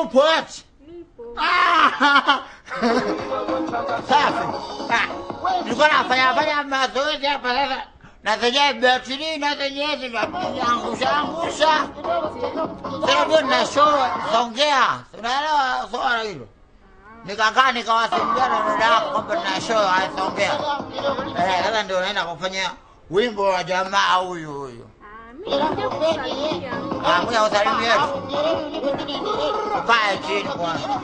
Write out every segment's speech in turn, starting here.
Upo wapi? Nipo. Ah! Safi. Ah. Nilikuwa nafanya fanya mazoezi hapa sasa. Na zenyewe betri na zenyewe zinaangusha angusha. Sasa ndio na show Songea. Unaelewa swala hilo? Nikakaa nikawasiliana na dada yako kwamba nina show ya Songea. Eh, sasa ndio naenda kufanya wimbo wa jamaa huyu huyu. Ah, mimi nakuja kusalimia. Ah, kuja usalimie. Ukae chini kwanza.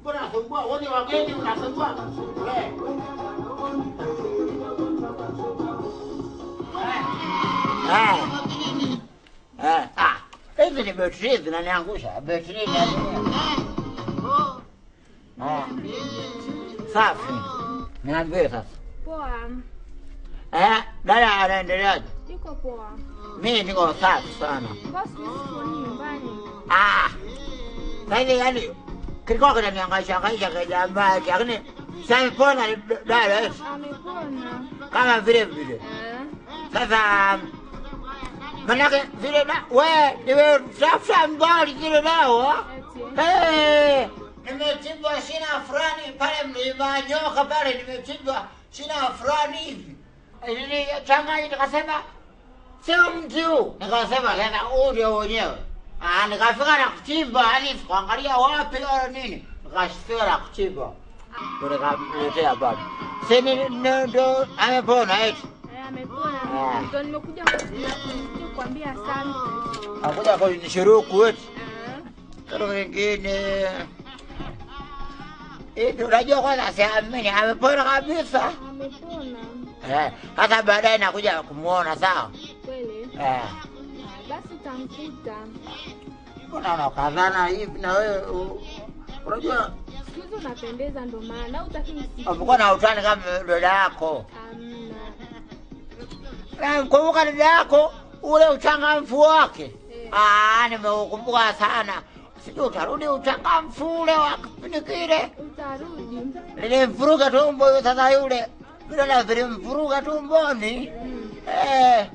Mbona unasumbua? Wote wageni unasumbua. Eh. Eh. Eh. Ah. Hizi ni betri zinaniangusha. Betri Ah. Safi. Niambie sasa. Poa. Eh, dada anaendeleaje? Yuko poa. Mimi niko safi sana. Mbona siku hizi sikuoni nyumbani? Ah. Sasa yani kilikuwa kinanihangaisha hangaisha kijamaa lakini sasa pona dada eh, Amepona. kama vile vile. Eh. Sasa manake zile da we nimetafuta mbali zile dawa. Eti. Eh, nimechimba shina fulani pale mlima nyoka pale nimechimba shina fulani hivi. Nilichanganya nikasema sio mti huu. Nikasema sasa huu ndio wenyewe. Ah, nikafika na kuchimba, yani sikuangalia wapi wala nini. Nikafika na kuchimba. Ndio nikamletea bado. Si ndio amepona eti. Eh, amepona. Ah. Ndio nimekuja kukuambia asante. Akuja kunishuruku eti. Eh. Kitu kingine. Eti unajua kwanza siamini amepona kabisa. Amepona. Eh, hata baadaye nakuja kumuona sawa. Kweli. Eh. Ah, basi utamkuta. Mbona unakazana hivi na wewe unajua Siku hizi unapendeza ndo maana hutaki nisikie. umekuwa na utani kama dada yako. Hamna. Na mkumbuka dada yako ule uchangamfu wake. Eh. Ah, nimeukumbuka sana. Sijui utarudi uchangamfu ule wa kipindi kile. Utarudi. Nilimvuruga tumbo sasa yule. Vidonda vilimvuruga tumboni. Mm. Eh.